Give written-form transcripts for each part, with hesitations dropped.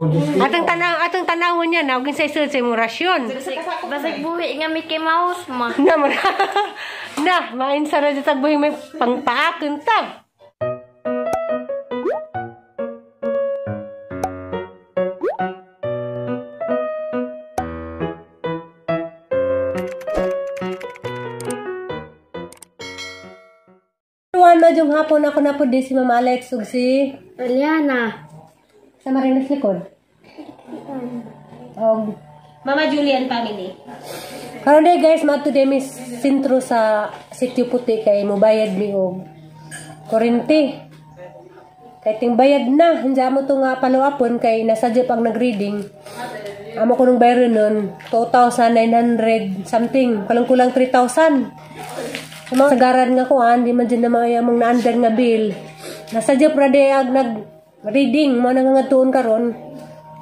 Atong tanawon niya na ug sa isod sa imong rasyon. Basig buhi nga Mickey Mouse ma. Na mo na, mainsa ra jud buhi may pangpaakon ta. Juan, madyong hapon ako na po di si Mama Alex ug si Eliana. Sa Marinas likod. Og Mama Julian family. Karon day guys, maadto day mi sentro sa Sitio Puti kay mobayad mi og kuryente. Kay ting bayad na, hindi amo to nga paluapon kay nasadya pag nagreading. Amo ko nung bayaran nun, 2,900 something, kulang-kulang 3,000. Sa mga sagaran nga kuan, di man dyan na mga among naandar nga bill. Nasadya pra day ag nag-reading, mo na nga tuon karon.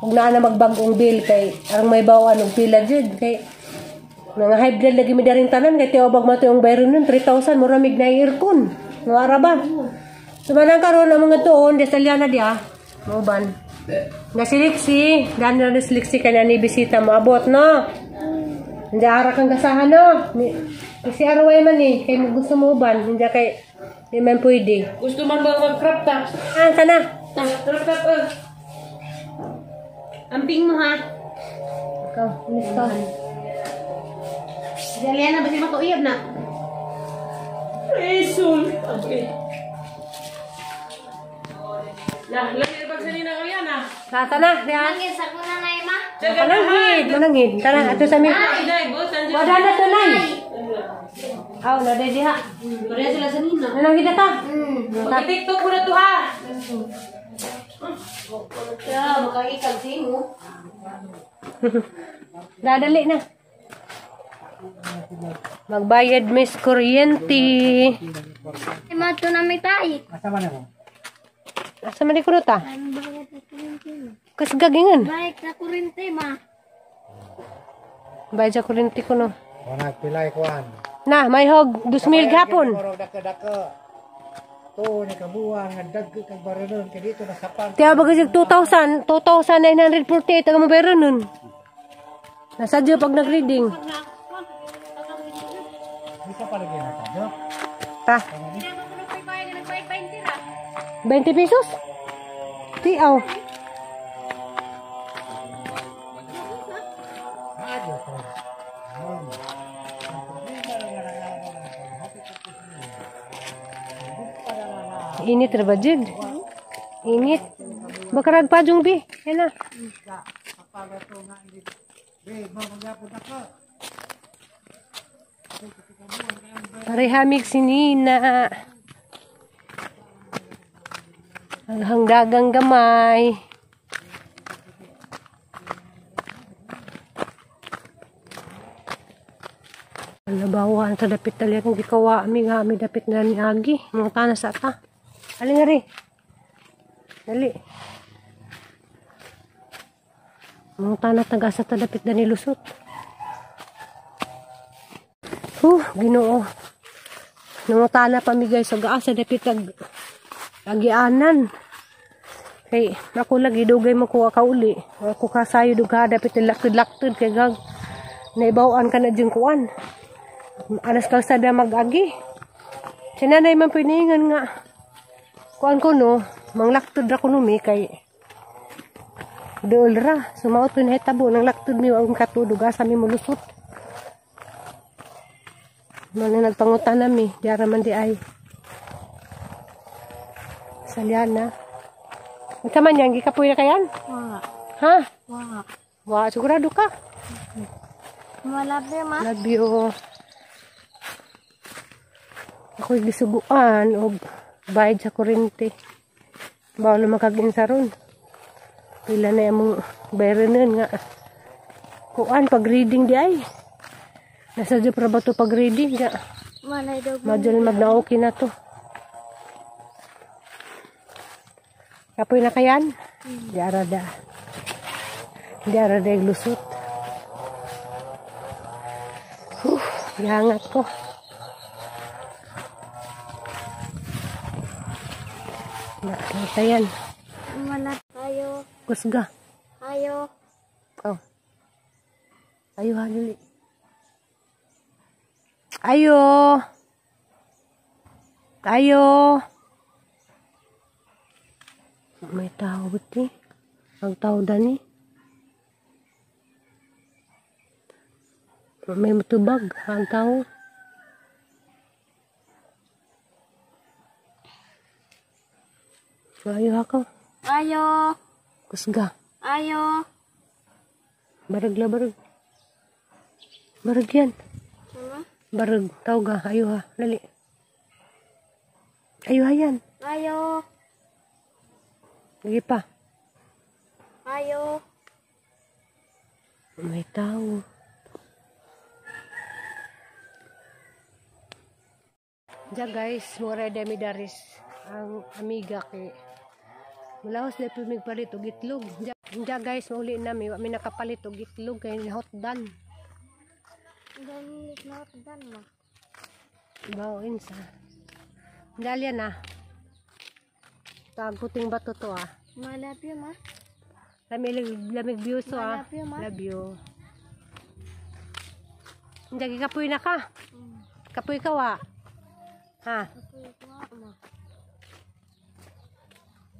Ug naa na magbag-ong bill kay arang may bawaan og pila jud kay mga high blood lagi mi daring tanan kay tiyo bag mato yung bayron nun 3,000 mura mig na aircon. Nga ara ba? Sumanang karon ang mga tuon di sa na dia. Mauban. Na si Lixie, daan na si Lixie kay nani bisita mo abot no. Hindi ara kang gasahan no. Ni si Arway man ni kay mo gusto mo uban, hindi kay di man pwede. Gusto man ba mag crop top? Ah, sana. Crop top. Amping mo ha. Ikaw, ulis ka. Si Aliana ba siya makauyab na? Resul. Okay. Lah, lagi pag sa nina Aliana. Tata na, diyan. Nangin sa kuna na ma. Mananghid, mananghid. Tara, ato sa mi. Wala na to nay. Aw, na day diha. Pareha sila sa nina. Mananghid na ta. Mag-TikTok mo na to ha. Ya, makaikag sa imo. Dadali na. Magbayad miss kuryente. Mato na may tayo. Asa man di kuno ta? Kasgagingan. Bayad sa kuryente ma. Bayad sa kuryente kuno. Wala pilay kuan. Na, may hog 2,000 gapon. Dako-dako. To ni kabuang nga dag kag baronon kay dito nasapan. Tiya ba kasi 2,000, 2,948 ang mabayaran nun. Nasadyo pag nag-reading. Bisa pa lagi na tayo. Ta. 20 pesos? Tiaw. Init ra ba jud? Init. Bakarag pa jung bi. Yan na. Parehamig si Nina. Ang hangdagang gamay. Nabawan sa dapit talaga kung gikawa ami nga ami dapit na ni Agi. Mga tanas ata. Alin nga rin. Dali. Mga tanas nag-asa ta dapit na ni Lusot. Huh, Ginoo. Nangutana pa mi guys, so gaasa dapit ag agianan. Kay ako lagi dugay makuha ka uli. Ako kasayo dugha dapit laktod-laktod kay gag naibaw-an ka na diyang kuan. Anas kalsada mag-agi. Si nanay man piningan nga. Kuan ko no, manglaktod ra kuno mi kay dool ra. Sumaot ko na hitabo nang laktod mi wa akong katudog asa mi molusot. Mana nagpangutan nami, diara man di ay. Salyana. Unsa man yang gikapoy na kayan? Wa. Ha? Wa. Wa, sigurado ka? Wala ba ma? Love you. Ako'y gisuguan og bayad sa kuryente. Bawal na makag-insa ron. Pila na yung bayaran nga. Kuan, pag-reading di ay. Nasa dyan pra ba to pag-reading? Malay daw. Madyan mag-naoki na to. Kapoy na kayan? Di arada. Di arada yung lusot. Huh, gihangat ko. Nakita yan. Wala tayo. Kusga. Ayo. Oh. Ayo ha, dali. Ayo. Ayo. May tao buti. Ang tao dani. May matubag ang tao. Ayo ako. Ayo. Kusga. Ayo. Barag la barag. Barag yan. Ano? Barag. Tao ga. Ayo ha. Dali. Ayo ha yan. Ayo. Lagi pa. Ayo. May tao. Diyan guys, mura dami daris ang amiga kay mulahos na pumigpalit og itlog. Diyan guys, mauli nami, wa mi nakapalit og itlog kay hot done. Ganit na dan ma. Bawin sa. Dali na. Tag puting bato to ah. Ma, love you ma. Lamig, lamig view so ah. Love you, ma. Love you. Hindi, kapoy na ka. Kapoy ka wa. Ha? Kapoy ko ma.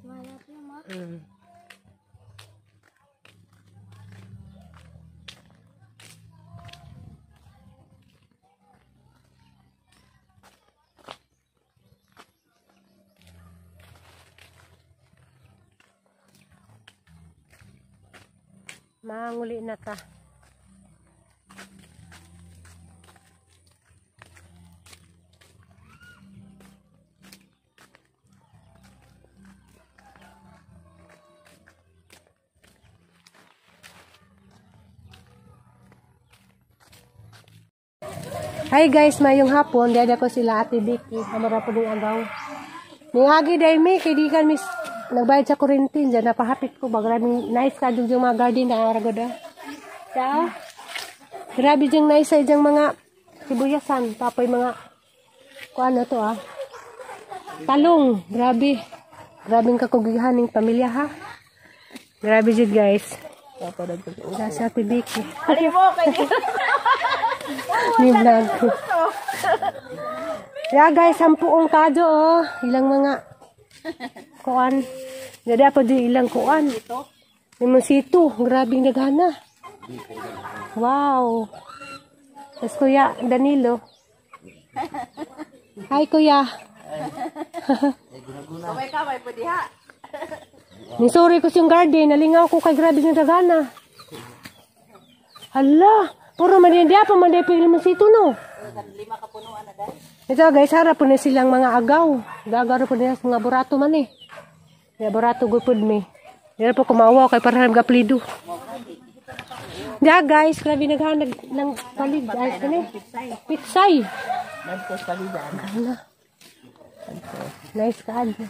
Ma, love you ma. Manguli na ta. Hi guys, mayong hapon. Dada ko sila Ate Vicky. Amara po ng agaw. Ningagi day mi, kay di kan miss nagbayad sa kuryente. Diyan napahapit ko ba. Grabe nice ka dyan yung mga garden na araw da. Sa? Grabe dyan nice ay dyan mga sibuyasan. Tapoy mga kung ano to ah. Talong. Grabe. Grabing kakugihan ng pamilya ha. Grabe dyan guys. Sa Ate Vicky. Ni vlog ko. Ya guys, sampuong kadyo oh. Ilang mga kuan. Jadi apa di ilang kuan? Limonsito, grabing daghana. Wow. Tas Kuya Danilo. Hi Kuya. Kamay-kamay po diha. Ni sorry ko siyang garden, nalingaw ko kay grabe ng dagana. Hala, puro man yan diya pa man diya limoncito no. Lima ka punuan na dahil. Ito guys, harap po na silang mga agaw. Gagaw po nila sa mga burato man eh. Ya burato gupod mi. Dira po kumawa kay para gaplido. Ya guys, grabe naghanag ng palig. Ay, ano eh? Pitsay. Hala. Nice kaadyo.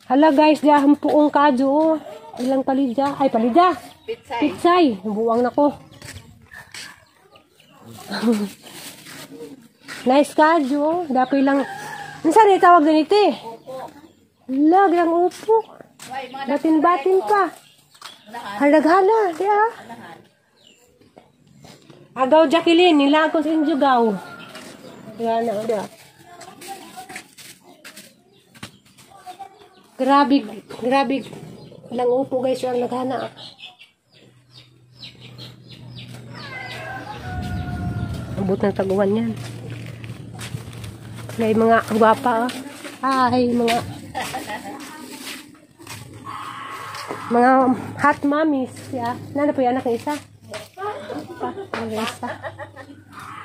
Hala guys, diya hampuong kadyo oh. Ilang palidya? Ay, palidya. Pitsay. Pitsay. Buwang nako. Nice kadyo oh. Dapat lang. Ano ni tawag ganito eh? Hala, lang upo. Batin-batin pa. Halaghala, di ah. Agaw Jacqueline, nilagos injo gaw. Yan na, di ah. Grabe, grabe. Ilang upo guys, yung naghana. Abot ng taguan yan. May mga gwapa ah. Ay, mga hot mommies. Yeah. Nana po yung anak ng isa? Pa, ang isa.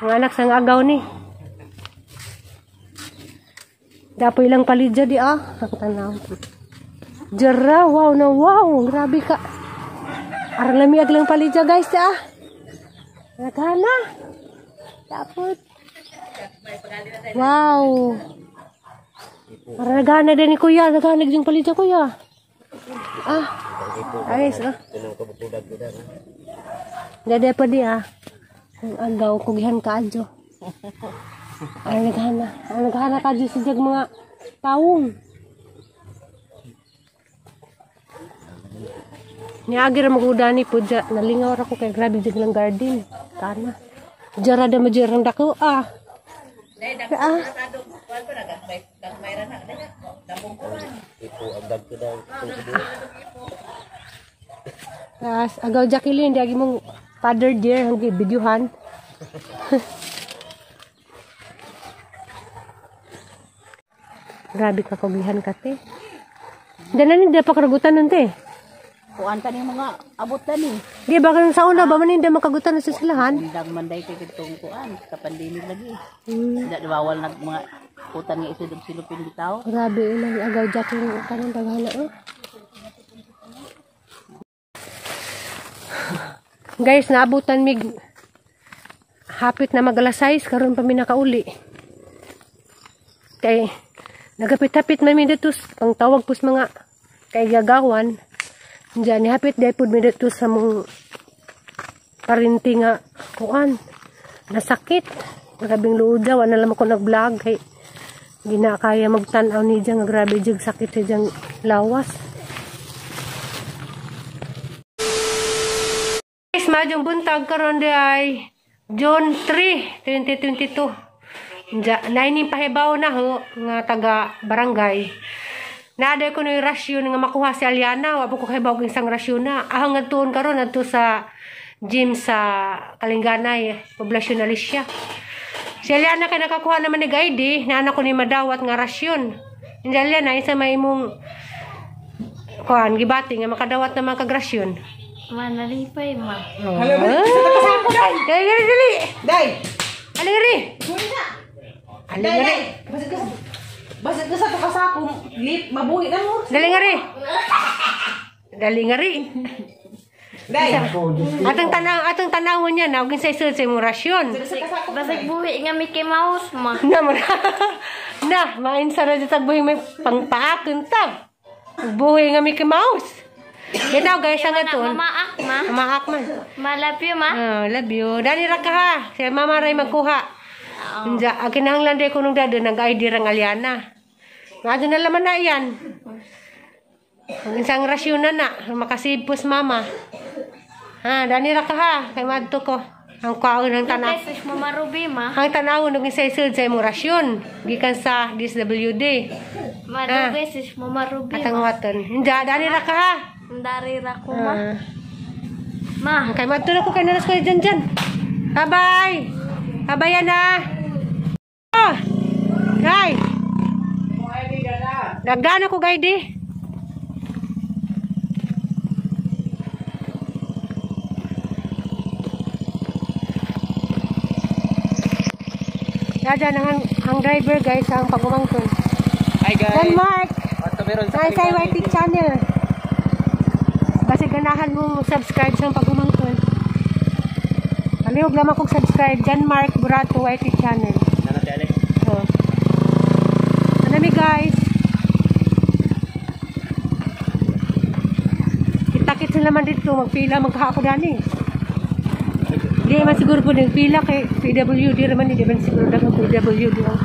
Ang anak sang agaw ni. Dapoy lang palidya di ah. Ang tanaw. Jara, wow na wow. Grabe ka. Arang lamiag lang palidya guys ah. Nagana. Dapat. Wow. Arang nagana din ni kuya. Nagana din palidya kuya. Ah. Ayos ah. Dede pa di ah. Ang agaw kugihan ka adyo. Ay naghana. Ang naghana ka adyo sa jag mga taong. Niagi ra magudani po dya. Nalingaw ra ko kay grabe jud lang garden. Kana. Jara da majerang dako ah. Ah. Tas agaw Jacqueline di agi mong father dear ang videohan. Grabe ka kaglihan ka te. Danan hindi pa karagutan nun te. Kuan ka ni mga abot na ni. Di ba kang sa una ba man hindi makagutan sa silahan? Undang manday kay kitong kuan sa pandemic lagi. Hindi bawal nag mga utan nga isod og silupin bitaw. Grabe ilang agaw Jacqueline kanang daghana oh. Guys, naabutan mig hapit na mag alas 6 karon pa mi nakauli. Kay nagapit-hapit man mi dito pangtawag pus mga kay gagawan. Diyan ni hapit dai pud mi dito sa mong parinti nga kuan nasakit. Grabing luod daw, wala lang ako nag-vlog kay di na kaya magtan-aw ni diyan nga grabe jud sakit sa diyang lawas. Guys, madyong buntag karon di ay June 3, 2022. Diya, naining pahibaw na ho nga taga barangay. Naaday ko no yung rasyon nga makuha si Aliana, wa po ko kahibaw og isang rasyon na. Ahang ngadtuon karon adto sa gym sa Kalinganay, Poblacion Alicia. Si Aliana kay nakakuha naman ni ID, naana ko ni madawat nga rasyon. Hindi Aliana, isa may imong kuan gibati nga makadawat naman kag rasyon. Manalipay, ma. Oh. Dali, dali, dali. Day. Alingari. Alingari. Basit ka sa to kasako, lip mabuhi na mo. Dali ngari. Dali ngari. Day. Atong tanawon niya na ug sa isod sa imong rasyon. Basig buhi nga Mickey Mouse, ma. Na mo na. Na, mainsa na dito buhi may pangpaakon ta. Buhi nga Mickey Mouse. Bitaw guys ang aton. Mamaak, ma. Maak man. Ma, love you, ma. Ah, love you. Dali ra ka ha. Si mama ray magkuha. Unja, ang kinahanglan day kunong dado nag-ID rang Aliana. Maadto na laman na iyan. Ang isang rasyon na na, makasipos mama. Ha, dani ra ka ha, kay maadto ko. Ang kwaon ang tanaw. Guys, Mama Ruby, ma. Ang tanawon og isa isod sa imong rasyon gikan sa DSWD. Ma, Ruby, sis, Mama Ruby, Atang ma. waton. Unja, dani ra ka ha. Dari ra ko, ma. Ah. Ma. Kay maadto na ko kay nanas ko dyan dyan. Bye-bye. Bye-bye yan na. Oh. Guys. Dagdan ako guys di. Dada ang driver guys ang pagumangkon. Hi guys. Dan Mark. Ato meron sa Hi sa YT channel. Kasi ganahan mo subscribe sa pagumangkon. Palihog lamang kong subscribe. John Mark Burato YT channel. Oh. Ano mi guys? Kitakit sila man dito. Magpila magkahako dani. Di man siguro po ng pila kay PWD raman. Di man siguro dagang PWD ang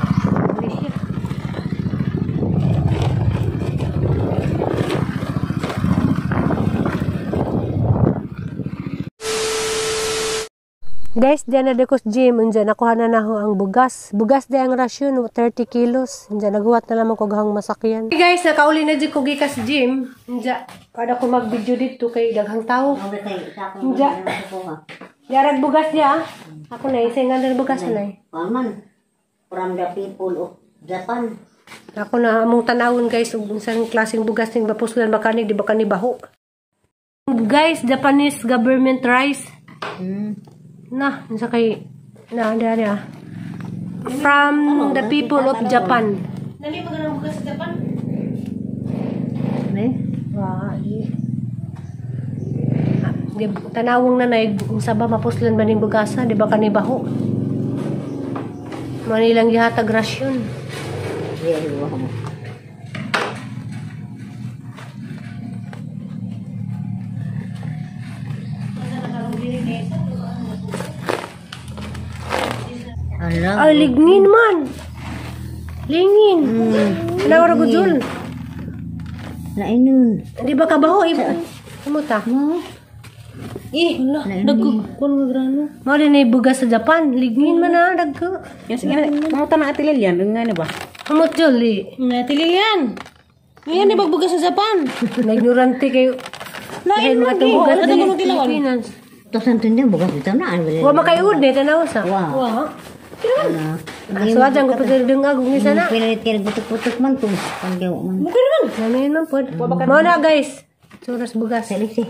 Malaysia. Guys, diyan na ko sa gym. Unja, nakuha na na ho ang bugas. Bugas di ang rasyon, 30 kilos. Unja, naghuwat na lamang ko gahang masakyan. Hey guys, nakauli na dyan ko gikas gym. Unja, para ko mag-video dito kay daghang tao. Unja, yarag bugas niya. Ako na, isa nga na bugas na. Paman, from the people of Japan. Ako na among tanawon guys, ug unsang klaseng bugas ning bapuslan ba kani, di ba kani baho. Guys, Japanese government rice. Na, unsa kay na dari ah. From the people of Japan. Nani magandang bugas sa Japan? Ne? Wa, di. Di tanawong nanay unsa ba mapuslan ba ning bugasa, di ba kani baho. Manilang gihatag rasyon. Very well. Ala. Ay, lignin man. Lingin. Ano ra gudul? Nainon. Di ba kabaho? Kumuta? No. Eh, wala. Dagko. Kuno nga grano. Mao din ay bugas sa Japan. Lignin man na, dagko. Yes, nga mga na Ate Lilian, nga na ba? Amot jolly. Nga, Ate Lilian. Ngayon, ni bagbugas sa Japan. Na-ignorante kayo. Lain Dahil man, mga di. tungbugas Wala din ka sa tilawan. Pilipinas. Tos ang tindang bugas bitaw na. Ano Wa makaiud ni tanaw sa. Wow. Wa. So adyan ko pa diri agong isa na. Pinalit kayo putok-putok man to. Panggawa man. Namin man pod. Mao na, guys. Suras bugas. Salisi.